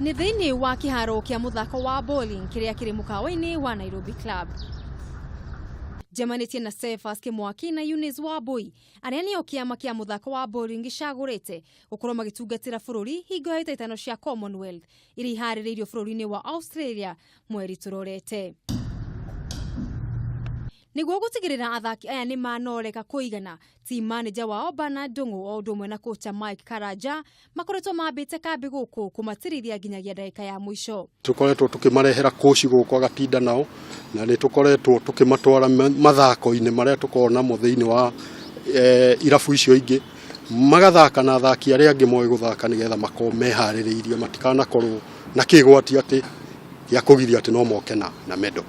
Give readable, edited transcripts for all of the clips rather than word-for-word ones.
Nĩ thĩinĩ wa kĩharo kĩa mũthako wa bowling kĩrĩa kĩrĩ mũkawa-inĩ wa Nairobi Club. Njemanĩtie na Cephas Kĩmwaki na Eunice Wambui arĩa nĩo kĩama kĩa mũthako wa bowling gĩcagũrĩte gũkorwo magĩtungatĩra bũrũri hingo ya hĩtahĩtano cia Commonwealth iria iharĩrĩirio bũrũri-inĩ wa Australia mweri tũrorete. Nĩguo gũtigĩrĩra athaki aya nĩ manoreka kũigana, team manager wao Bernard Ndung'u o ũndũ ũmwe na kocha Mike Karanja makoretwo mambĩte kambĩ gũkũ kũmatirithia nginyagia ndagĩka ya mũico. Tũkoretwo tũkĩmarehera kũci gũkũ agatinda nao, na nĩ tũkoretwo tũkĩmatwara mathako-inĩ marĩa tũkoragwo namo thĩinĩ wa irabu icio ingĩ, magathaka na athaki arĩa angĩ moĩ gũthaka nĩgetha makorwo meharĩrĩirie matikanakorwo na kĩgwati atĩ gĩa kũgiria atĩ no moke na medal.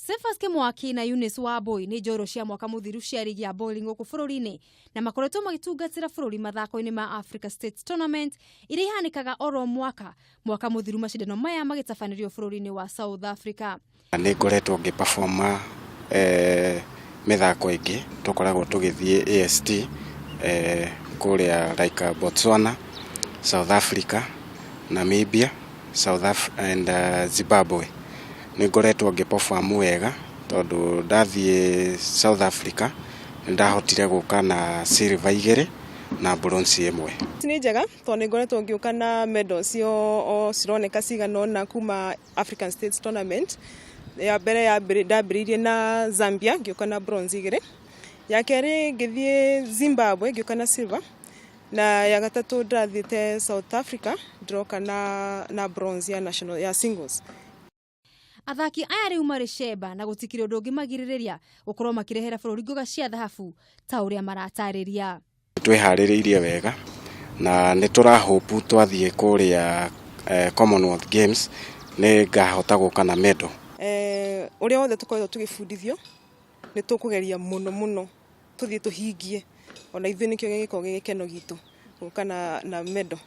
Cephas Kĩmwaki na Eunice Wambui nĩ njorua cia mwaka mũthiru cia rigi ya bowling gũkũ bũrũri-inĩ na makoretwo magĩtungatĩra bũrũri mathako-inĩ ma Africa States Tournament iria ihanĩkaga oro mwaka. Mwaka mũthiru macindano maya magĩtabanĩrio bũrũri-inĩ wa South Africa. Nĩ ngoretwo ngĩ perform mĩthako ĩngĩ tũkoragwo tũgĩthiĩ AST kũrĩa like Botswana, South Africa, Namibia, South Af and Zimbabwe. Nĩ ngoretwo ngĩ perform wega tondũ ndathiĩ South Africa nĩ ndahotire gũka na silver 2 na bronze 1. Nĩ njega tondũ nĩ ngoretwo ngĩũka na medals o cironeka cigana ũna kuma African States Tournament. Ya mbere ndambĩrĩirie na Zambia ngĩũka na bronze 2. Ya kerĩ ngĩthiĩ Zimbabwe ngĩũka na silver, na ya gatatũ ndĩrathiĩte South Africa ndĩroka na bronze ya national ya singles. Athaki aya rĩu marĩ cemba na gũtikĩrĩ ũndũ ũngĩmagirĩrĩria gũkorwo makĩrehera bũrũri ngoga cia thahabu ta ũrĩa maratarĩria. Twĩharĩrĩirie wega na nĩ tũrahope twathiĩ kũrĩa Commonwealth Games nĩ ngahota gũka na medal. Ũrĩa wothe tũkoretwo tũgĩbundithio nĩ tũkũgeria mũno mũno tũthiĩ tũhingie, ona ithuĩ nĩkĩo gĩgĩkorwo gĩ gĩkeno gitũ gũka na medal.